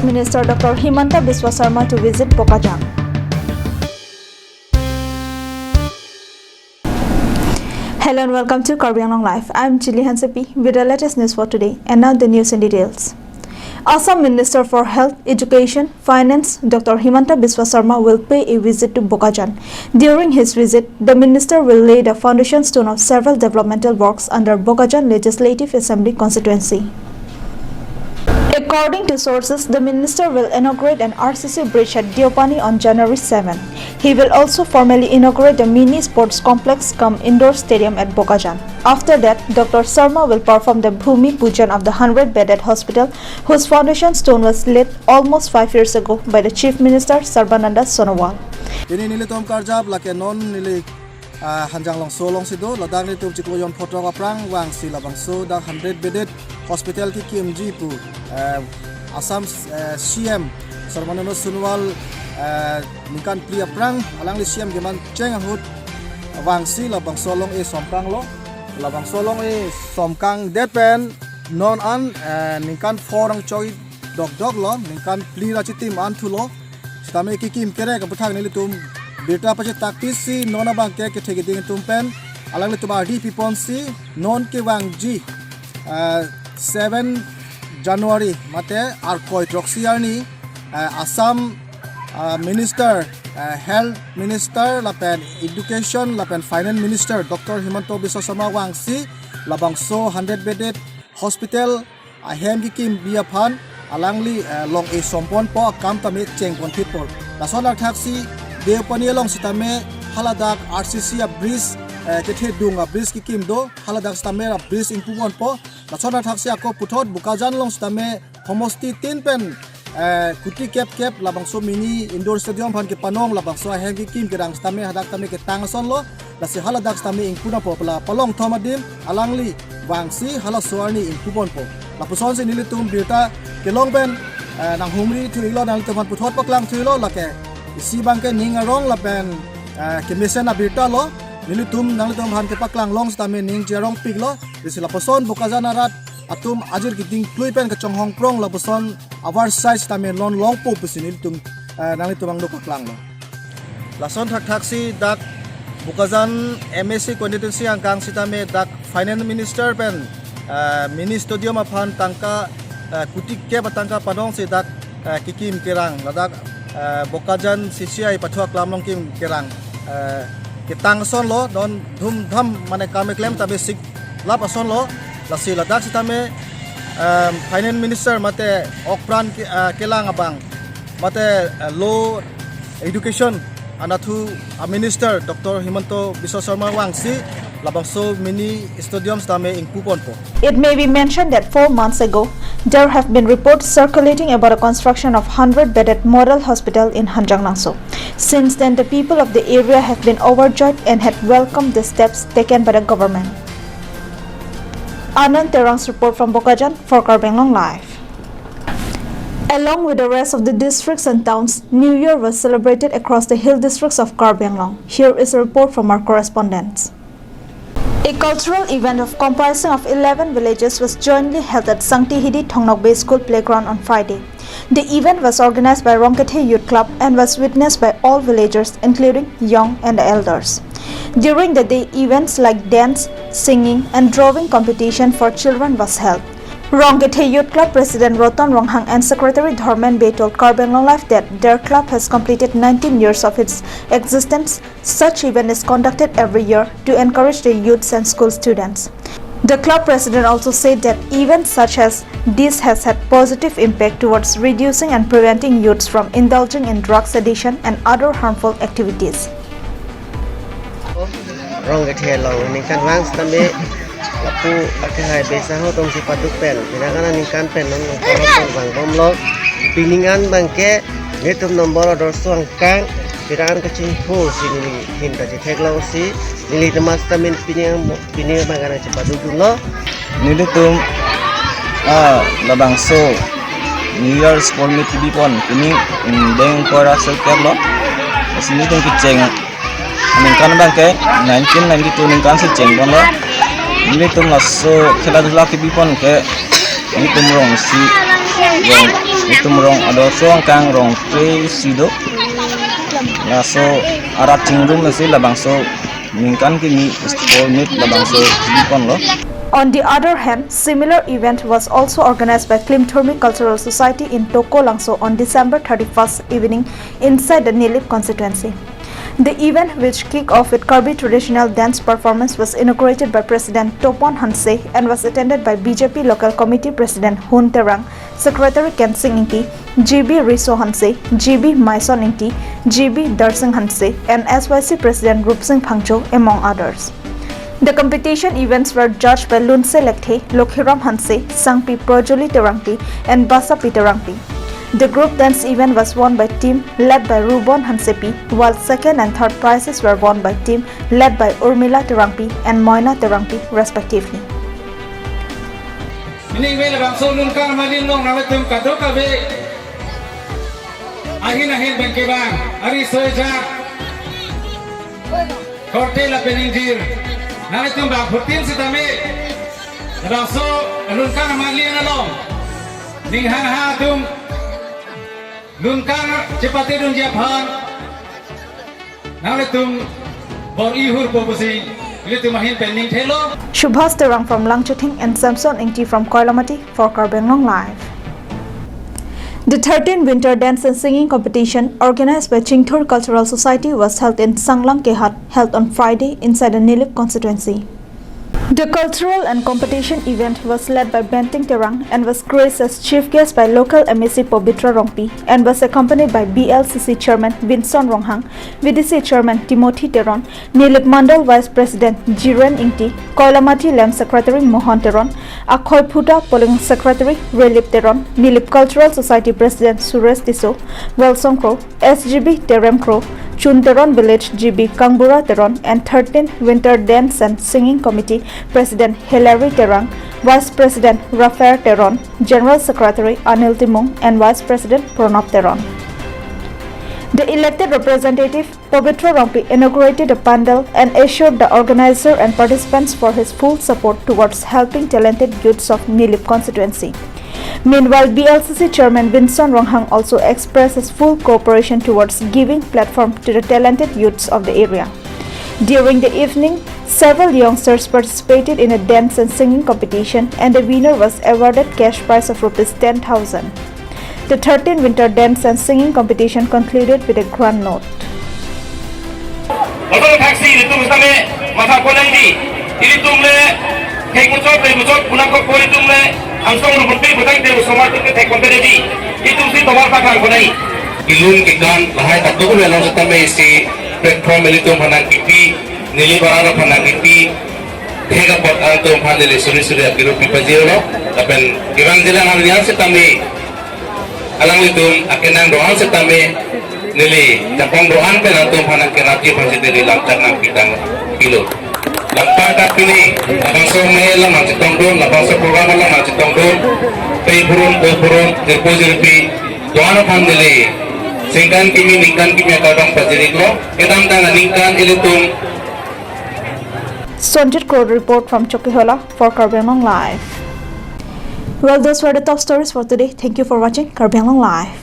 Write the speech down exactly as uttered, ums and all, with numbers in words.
Minister Doctor Himanta Biswa Sarma to visit Bokajan. Hello and welcome to Karbi Anglong Live. I'm Chili Hansepi with the latest news for today. And now the news in details. Assam Minister for Health, Education, Finance, Doctor Himanta Biswa Sarma will pay a visit to Bokajan. During his visit, the minister will lay the foundation stone of several developmental works under Bokajan Legislative Assembly constituency. According to sources, the minister will inaugurate an R C C bridge at Deopani on January seven. He will also formally inaugurate the mini sports complex cum indoor stadium at Bokajan. After that, Doctor Sarma will perform the Bhumi Pujan of the hundred bedded hospital, whose foundation stone was laid almost five years ago by the Chief Minister Sarbananda Sonowal. Pini nelitum karjap lake non neli, ah, Hanjanglongso alongsi do, ladak nelitum chiklo jon photo aphrang vangsi labangso dak hundred bedded hospital kekimji pu, eh, Assam, eh, C M Sarbananda Sonowal, eh, ningkan phli aphrang alangli C M keman cheng ahut vangsi labangso along-e somkanglo. Labangso along-e somkangdet pen non an, eh, ningkan four ang choi dokdoklo, ningkan phli ra chitim an thulo. Sitame kekim kerek aputhak nelitum birta pachetak pisi non abangke kethe keding atum pen alanglitum ardi piponsi non kevangji, eh, seven January mate Arkoi throksi arni, eh, Assam, eh, Minister, eh, Health Minister lapen Education lapen Finance Minister Doctor Himanta Biswa Sarma vangsi labangso hundred bedded hospital ahem kekimji aphan alangli, eh, long-e somponpo, akam tame chengpon thitpo. Lason thakthaksi Deopani along sitame haladak R C C a-bridge, eh, kethedung a-bridge kekim do, haladak sitame a-bridge ingpuponpo. Lason thakthaksi ako puthot Bokajan along sitame homosti tin pen, eh, kuti kep kep labangso mini indoor stadium aphan kepanong labangso ahem kekim kerang sitame hadak tame ketang asonlo. Lasi haladak sitame ingpu nangpo pu la palong thom adim alangli vangsi halaso arni ingpuponpo. Lapusonsi nelitum birta kelong pen, eh, nanghumri thuilo, nanglitum aphan puthot paklang thuilo lake. Isi abangke ning arong lapen, eh, kemesen abirta lo. Nelitum nanglitum aphan kepaklang long sitame ning cherong piklo. Lasi lapuson Bokajan arat atum ajir keding klui pen kachonghong prong lapuson avarsai sitame non longpo pusi nelitum, eh, nanglitum angno paklanglo. Lason thakthaksi dak Bokajan M A C constituency angkang sitame dak Finance Minister pen, eh, mini stadium aphan tangka, eh, kuti kep atangka panongsi dak, eh, kekim kerang, ladak, eh, Bokajan C C I pathu aklam along kim kerang, eh, ketang asonlo, non dhumdham mane kam keklem ta basic lap asonlo. Lasi ladak sitame, em, Finance Minister mate okpran ke, eh, kelang abang mate, eh, lo education anatthu a-minister Doctor Himanta Biswa Sarma vangsi labangso mini stadium sitame ingpuponpo. It may be mentioned that four months ago, there have been reports circulating about the construction of hundred bedded model hospital in Hanjanglangso. Since then, the people of the area have been overjoyed and had welcomed the steps taken by the government. Anand Terang's report from Bokajan for Karbi Anglong Live. Along with the rest of the districts and towns, New Year was celebrated across the hill districts of Karbi Anglong. Here is a report from our correspondents. A cultural event of comprising of eleven villages was jointly held at Sangtihidi Thongnokbe School Playground on Friday. The event was organized by Rongkethe Youth Club and was witnessed by all villagers, including young and elders. During the day, events like dance, singing, and drawing competition for children was held. Rongkethe Youth Club President Roton Ronghang and Secretary Dharmen Bey told Karbi Anglong Live that their club has completed nineteen years of its existence. Such event is conducted every year to encourage the youths and school students. The club president also said that events such as this has had positive impact towards reducing and preventing youths from indulging in drugs addiction and other harmful activities. Rongkethe along ningkan vang sitame lapu akehai besa ho tongsi paduk pen, pini aningkan pen non nongkrong pen vangbomlo. Pini an abangke nelitum nombor ador so angkang pini an kachingho si neli hin ta chetheklongsi neli temas tamin pini an, pini abang an chepadukdunlo. Nelitum, ah, labangso New Year Sport Meet kebipon pini, mm, deng kora sel kerlo. Lasi nelitum kecheng aningkan abangke nineteen ninety-two aningkan si chengponlo. Nelitum laso khela dhula kebipon ke nelitum rong isi, rong Itum rong ador so angkang rong three si do. Laso arat chingrum si labangso ningkan kimi sports meet labangso ponlo. On the other hand, similar event was also organized by Klimthurmi Cultural Society in Tokolangso on December thirty-first evening inside the Nilip constituency. The event, which kicked off with Karbi traditional dance performance, was inaugurated by President Topon Hanse and was attended by B J P Local Committee President Hun Terang, Secretary Kensing Ingti, G B Riso Hanse, G B Maison Ingti, G B Darsing Hanse, and S Y C President Rupsing Phangcho, among others. The competition events were judged by Lunse Lekthe, Lokhiram Hanse, Sangpi Projoli Terangpi, and Basapi Terangpi. The group dance event was won by team led by Rubon Hansepi, while second and third prizes were won by team led by Urmila Terangpi and Moina Terangpi, respectively. Ining ave labangso Lun Karmali along nanglitum kadokave ahin ahin pen kevang, ari soi ja, korte lapen ingjir, nanglitum bangphutin sitame labangso Lun Karmali along ning hang ha atum Lun Kar chepatedunji aphan nanglitum bor-i hurpo pusi ilitum ahin pen ning thelo. Shubhas Terang from Langchithing and Samson Ingti from Koilamati for Karbi Anglong Live. The thirteenth Winter Dance and Singing Competition organized by Chingthur Cultural Society was held in Sanglang Kehat, held on Friday inside the Nilip constituency. The cultural and competition event was led by Benting Terang and was graced as chief guest by local M A C Pabitra Rongpi and was accompanied by B L C C Chairman Vinson Ronghang, V D C Chairman Timothy Teron, Nilip Mandal Vice President Jiren Ingti, Koilamati Land Secretary Mohon Teron, Akhoi Phuta Polling Secretary Relip Teron, Nilip Cultural Society President Suresh Tisso, Welsong Kro, S G B Terem Kro, Chun Teron Village G B Kangbura Teron, and thirteenth Winter Dance and Singing Committee President Hilary Terang, Vice President Raphael Teron, General Secretary Anil Timung, and Vice President Pranab Teron. The elected representative Pabitra Rongpi inaugurated the pandal and assured the organizer and participants for his full support towards helping talented youths of Nilip constituency. Meanwhile, B L C C Chairman Vinson Ronghang also expressed his full cooperation towards giving platform to the talented youths of the area. During the evening, several youngsters participated in a dance and singing competition, and the winner was awarded cash prize of rupees ten thousand. The thirteenth Winter Dance and Singing Competition concluded with a grand note. Laso thaksi ilitum sitame matha ponangji, ilitum le thek muchot, thek muchot, punang ko ilitum le, angsong rumput pe putang te somar tu ke thek pon pe ji, ilitum si tomar pakang ponai. Kelun kekan lahai ta tu le nang sitame isi platform ilitum aphan nangkipi, neli barang aphan nangkipi, thek apot atum aphan neli suri suri akirup pipajirlo, lapen kevang jilang hal yang sitame alanglitum akenang do-an sitame neli chapang do-an pen atum aphan nangkerapji aphan si neli lamchak nangpitang pilo. Langpang kat pini, labangso mei alam nangchetongdun, labangso program alam nangchetongdun, pei purun, pei purun, jirpo jirpi, do-an aphan neli singkan kimi, ningkan kimi akardom pajiriklo, kedamtang aningkan ilitum. Sonjit Kro report from Chokihola for Karbi Anglong Live. Well, those were the top stories for today. Thank you for watching Karbi Anglong Live.